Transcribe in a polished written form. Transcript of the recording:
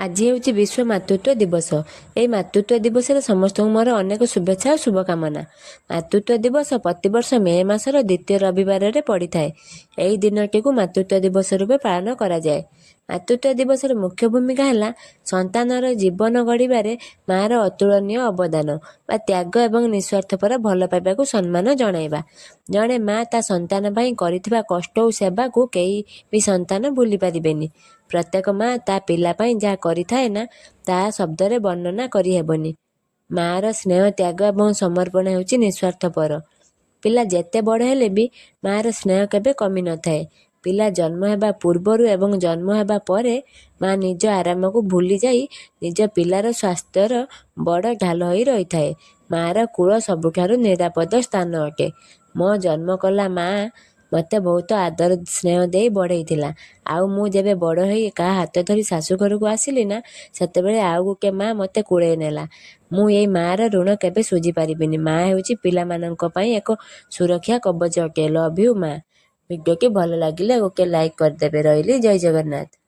ଆଜି ହେଉଛି ବିଶ୍ୱ ମାତୃତ୍ୱ ଦିବସ। ଏହି ମାତୃତ୍ୱ ଦିବସରେ ସମସ୍ତଙ୍କୁ ମୋର ଅନେକ ଶୁଭେଚ୍ଛା ଓ ଶୁଭକାମନା। ମାତୃତ୍ୱ ଦିବସ ପ୍ରତିବର୍ଷ ମେ ମାସର ଦ୍ୱିତୀୟ ରବିବାରରେ ପଡ଼ିଥାଏ। ଏହି ଦିନଟିକୁ ମାତୃତ୍ୱ ଦିବସ ରୂପେ ପାଳନ କରାଯାଏ। ମାତୃତ୍ୱ ଦିବସର ମୁଖ୍ୟ ଭୂମିକା ହେଲା ସନ୍ତାନର ଜୀବନ ଗଢ଼ିବାରେ ମାଆର ଅତୁଳନୀୟ ଅବଦାନ ବା ତ୍ୟାଗ ଏବଂ ନିସ୍ୱାର୍ଥପର ଭଲ ପାଇବାକୁ ସମ୍ମାନ ଜଣାଇବା। ଜଣେ ମା' ତା ସନ୍ତାନ ପାଇଁ କରିଥିବା କଷ୍ଟ ଓ ସେବାକୁ କେହି ବି ସନ୍ତାନ ଭୁଲି ପାରିବେନି। ପ୍ରତ୍ୟେକ ମା' ତା ପିଲା ପାଇଁ ଯାହା କରିଥାଏ ନା, ତାହା ଶବ୍ଦରେ ବର୍ଣ୍ଣନା କରିହେବନି। ମାଆର ସ୍ନେହ, ତ୍ୟାଗ ଏବଂ ସମର୍ପଣ ହେଉଛି ନିସ୍ୱାର୍ଥପର। ପିଲା ଯେତେ ବଡ଼ ହେଲେ ବି ମାଆର ସ୍ନେହ କେବେ କମି ନଥାଏ। ପିଲା ଜନ୍ମ ହେବା ପୂର୍ବରୁ ଏବଂ ଜନ୍ମ ହେବା ପରେ ମା' ନିଜ ଆରାମକୁ ଭୁଲି ଯାଇ ନିଜ ପିଲାର ସ୍ୱାସ୍ଥ୍ୟର ବଡ଼ ଢାଲ ହୋଇ ରହିଥାଏ। ମାଆର କୂଳ ସବୁଠାରୁ ନିରାପଦ ସ୍ଥାନ ଅଟେ। ମୋ ଜନ୍ମ କଲା ମାଆ ମୋତେ ବହୁତ ଆଦର ସ୍ନେହ ଦେଇ ବଢ଼େଇଥିଲା। ଆଉ ମୁଁ ଯେବେ ବଡ଼ ହୋଇ କାହା ହାତ ଧରି ଶାଶୁଘରକୁ ଆସିଲି ନା, ସେତେବେଳେ ଆଉ ଗୋଟେ ମା' ମୋତେ କୋଳେଇ ନେଲା। ମୁଁ ଏଇ ମାଆର ଋଣ କେବେ ଶୁଝି ପାରିବିନି। ମା' ହେଉଛି ପିଲାମାନଙ୍କ ପାଇଁ ଏକ ସୁରକ୍ଷା କବଚ ଅଟେ। ଲଭ୍ you ମା'। ଭିଡ଼ିଓଟି ଭଲ ଲାଗିଲେ ଗୋଟେ ଲାଇକ୍ କରିଦେବେ। ରହିଲି, ଜୟ ଜଗନ୍ନାଥ।